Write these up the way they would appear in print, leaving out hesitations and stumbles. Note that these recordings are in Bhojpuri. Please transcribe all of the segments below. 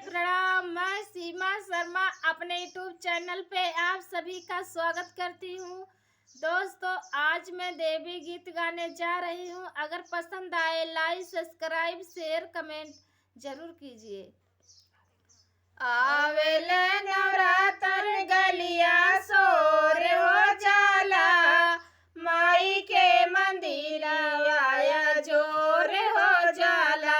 प्रणाम। मैं सीमा शर्मा अपने यूट्यूब चैनल पे आप सभी का स्वागत करती हूँ। दोस्तों, आज मैं देवी गीत गाने जा रही हूँ। अगर पसंद आए लाइक, सब्सक्राइब, शेयर, कमेंट जरूर कीजिए। आवेल नवरातन गलिया सोर हो जाला, माई के मंदिर आया जोर हो जाला।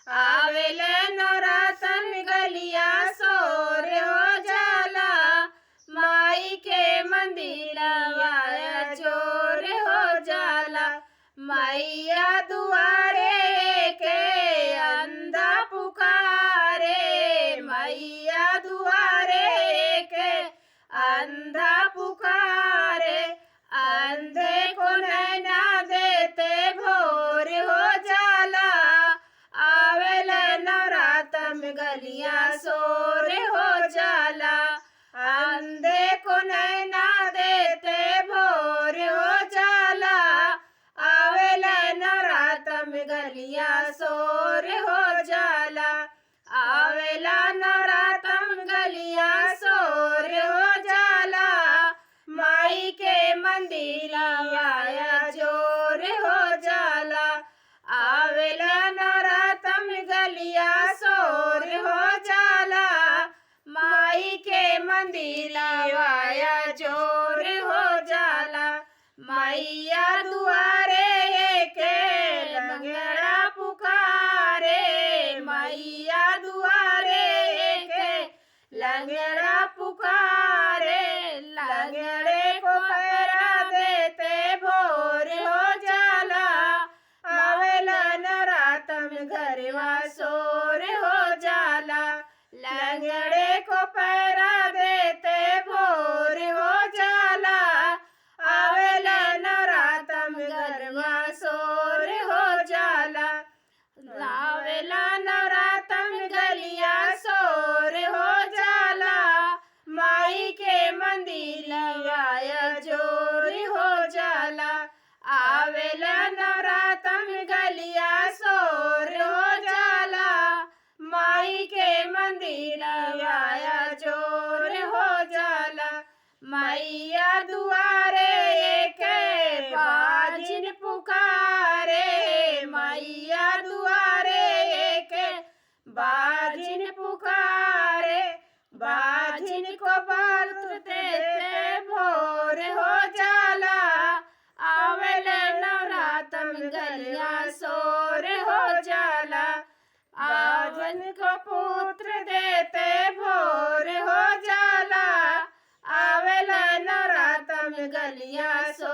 आवेल नवरातन गलिया सोर हो जाला, माई के मंदिर आया जोर हो जाला। मैया दुआरे के अंधा पुकारे, मैया दुआरे के अंधा पुकारे। अंधे को नैना देते भोर हो जाला, आवेल नवरातम गलिया सोर हो जाला। अंधे को नैना देते भोर हो जाला, आवेल नवरातम गलिया सोर हो जाला। आवेला नवरातम गलिया सोर हो जाला, माई के मंदिर आया जोर हो जाला। आवेला नवरातम गलिया सोर हो जाला, माई के मंदिर आया जोर हो जाला। मैया दुआरे के लंगड़ा पुकारे, मैया दुआरे के लंगड़ा पुकारे। लंगड़े को पैरा देते भोर हो जाला, आवेला नवरातम घरवा सोर हो जाला। लंगड़े को पैरा देते भोर हो जाला, आवेला नवरातम घरवा सोर हो जाला। आवेला नवरातम गलिया सोर हो जाला, माई के मंदिर आया जोर हो जाला। आवेला नवरातम गलिया सोर हो जाला, माई के मंदिर आया जोर हो जाला। मैया दुआरे के बाजिन पुकारे, मैया दुआरे के बाजिन पुकारे। बाजिन को पुत्र देते भोर हो जाला, आवेल नवरातम गलिया सोर हो जाला। आवन को पुत्र देते भोर हो जाला, आवेल नवरातम गलिया सोर